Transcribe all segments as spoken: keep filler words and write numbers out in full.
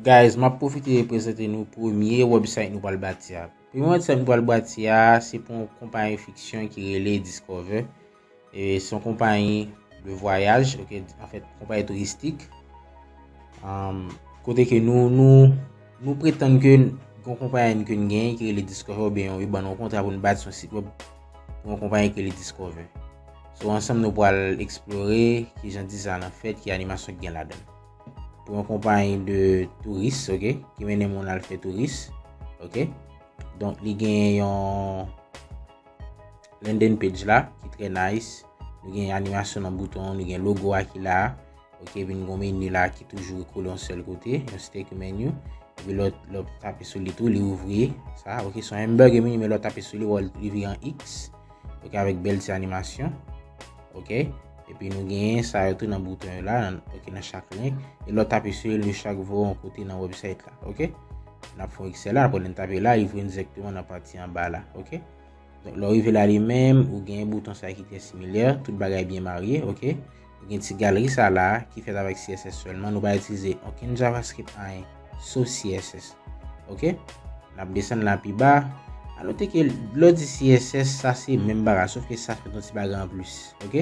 Guys, m ap pwofite prezante nou premye website nou pral bati a. Premye website nou pral bati a, se pou yon konpayi fiksyon ki rele Discover. E se yon konpayi de vwayaj, ok, anfèt, konpayi touristik. Um, kote ke nou, nou, nou pretann ke yon konpayi ke n genyen ki rele Discover oubyen yo ban nou yon kontra pou nou bati yon sit web pou yon konpayi ki rele Discover. So, ansanm nou pral eksplore kijan dizay lan fèt, ki animasyon ki gen ladan l. Pou yon konpayi de touris, ok, ki mennen moun al fè touris, ok. Donk, li gen yon landing page la ki trè nice. Nou gen animasyon nan bouton, nou gen logo a ki la, ok, epi nou gen yon meni la ki toujou kole yon sèl kote, yon stick menu. Epi lè w, lè w tape sou li tou, li ouvri sa, ok, se yon hamburger menu, men lè w tape sou li, w wè li vire an X, ok, avèk bèl ti animasyon, ok. Epi nou genyen sa yo tou nan bouton yo la, nan, ok, nan chak link. E lè w tape sou li, li chak voye yon kote nan website la, ok. N ap fè yon X la, apre lè n tape la, li voye n dirèkteman nan pati anba la, ok. Donk, lè w rive la li menm, ou gen bouton sa ki trè similè, tout bagay byen marye, ok. Ou gen ti galri sa la, ki fèt avèk C S S sèlman, nou pa itilize okenn JavaScript, anyen, sof C S S, ok. N ap desann la pi ba, a note ke lè w di C S S, sa se menm bagay, sof ke sa fèt yon ti bagay anplis, ok.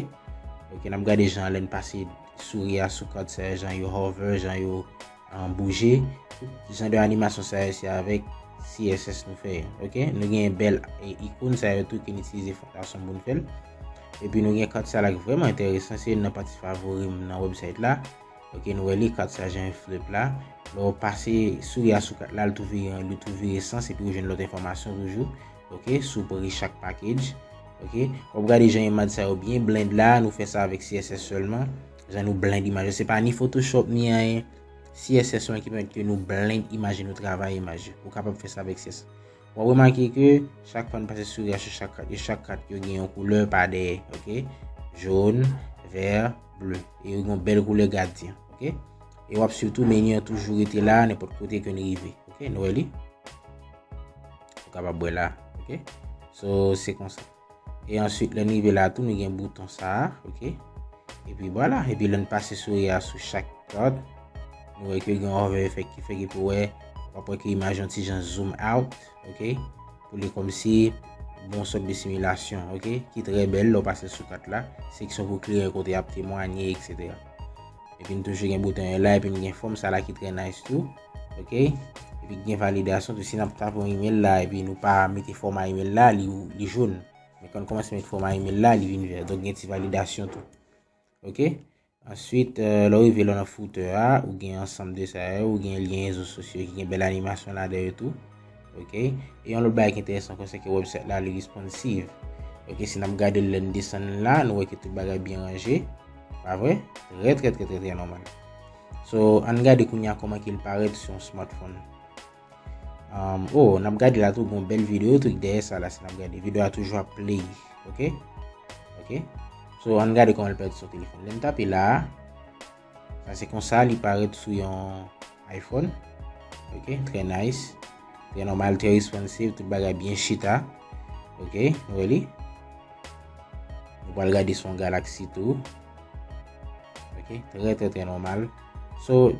Ok, n ap gade jan lè n pase souri a sou kat sa, jan yo hover, jan yo, um, bouje. Tout jan de animasyon sa yo, se avèk C S S nou fè yo, ok. Nou gen bèl, e, ikòn sa yo tou ke n itilize fondasyon pou n fè l. Epi nou gen kat sa la ki vrèman enteresan, se youn nan pati favori m nan website la. Ok, nou wè li, kat sa jan flip la. Lè w pase souri a sou kat la, li tou vire, li tou vire sans, epi ou jwenn lòt enfòmasyon toujou. Ok, sou pri chak package. Ok, w ap gade jan imaj sa yo byen blend la, nou fè sa avèk C S S sèlman. Jan nou blend imaj yo, se pa ni Photoshop, ni anyen. C S S sèlman ki pèmèt ke nou blend imaj yo, nou travay imaj yo. Ou kapab fè sa avèk C S S. W ap remake ke chak fwa n pase souri a sou chak kat yo, chak kat yo gen yon koulè pa dèyè, ok? Jòn, vè, ble. E yo gen yon bèl koulè gadyen, ok? E w ap swiv tou, meni an toujou rete la, nenpòt kote ke n rive, ok? Nou wè li? Ou kapab wè la, ok? So, se konsa. E answit, lè n rive la tou, nou gen bouton sa a, ok? Epi vwala, epi lè n pase souri a sou chak kat, nou wè ke gen yon hover effect ki fè ke pou wè, w ap wè ke imaj yon ti jan zoom out, ok? Pou li kòmsi bon sòt de similasyon, ok? Ki trè bèl lè w pase sou kat la, seksyon pou klere kote y ap temwanye, etsetera. Epi n toujou gen bouton yo la, epi n gen fòm sa la ki trè nice tou, ok? Epi gen validasyon tou, si n ap tape yon email la, epi nou pa mete fòma email la, li, li jòn. Men kan n kòmanse met fòma email la, li vin vè. Donk gen ti validasyon tou. Ok? Answit, eh, lè w rive lè nan footer a, ou gen ansanm de sa yo, ou gen lyen rezo sosyo ki gen bèl animasyon ladan yo tou. Ok? E yon lòt bagay ki enteresan ankò, se ke website la, li responsive. Ok, si n ap gade l lè n desann la, nou wè ke tout bagay byen ranje. Pa vre? Trè, trè, trè, trè, trè nòmal. So, ann gade kounye a kòman ke l parèt sou yon smartphone. Um, oh, n ap gade la tou, gon bèl videyo tou ki dèyè sa la, si n ap gade. Videyo a toujou ap play, ok? Ok? So, ann gade kòman l parèt sou telefòn. Lè m tape la, sa se konsa li parèt sou yon iPhone. Ok? Trè nice. Trè nòmal, trè responsive, tout bagay byen chita. Ok? Nou wè li? Nou pral gade sou yon Galaxy tou. Ok, trè, trè, trè nòmal. So,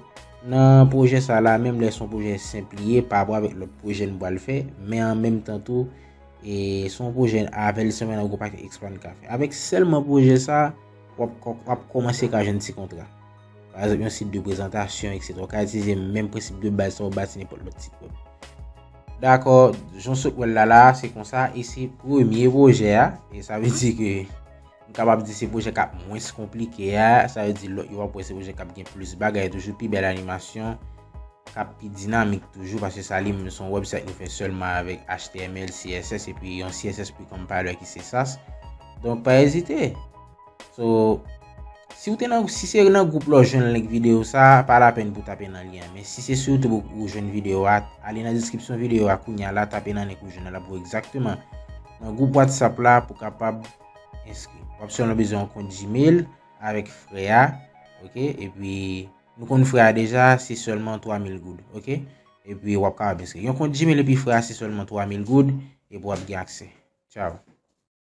nan pwojè sa la, menm lè se yon pwojè senp li ye, pa rapò avèk lòt pwojè nou pral fè, men an menm tan tou, e se yon pwojè avè l sèlman nan gwo pakèt eksplwa n ka fè. Avèk sèlman pwojè sa, w ap kò-, w ap kòmanse ka jwenn ti kontra. Pa egzanp, yon sit de prezantasyon, etsetera. Ou ka itilize menm prensip de baz sa w bati nenpòt lòt sit wèb. Dakò, jan w sot wè l la la, se konsa, e se premye pwojè a, e sa vle di ke m kapab di se pwojè k ap mwens konplike a, sa vle di lòt yo w ap wè se pwojè k ap gen plis bagay toujou, pi bèl animasyon, k ap pi dinamik toujou, paske sa li menm se yon website nou fè sèlman avèk H T M L, C S S, epi yon C S S pre-compiler ki se Sass. Donk, pa ezite. So, si w te nan, si se nan gwoup la w jwenn link videyo sa, pa lapenn pou w tape nan lyen an. Men si se sou YouTube ou jwenn videyo a, ale nan deskripsyon videyo a kounye a la, tape nan link ou jwenn nan, l ap voye egzakteman nan gwoup WhatsApp la pou w kapab enskri. W ap sèlman bezwen yon kont Gmail avèk frè a, ok? Epi, nou konn frè a deja, se sèlman twa mil goud, ok? Epi, w ap kapab enskri. Yon kont Gmail epi frè a, se sèlman twa mil goud, epi w ap gen aksè. Tchao.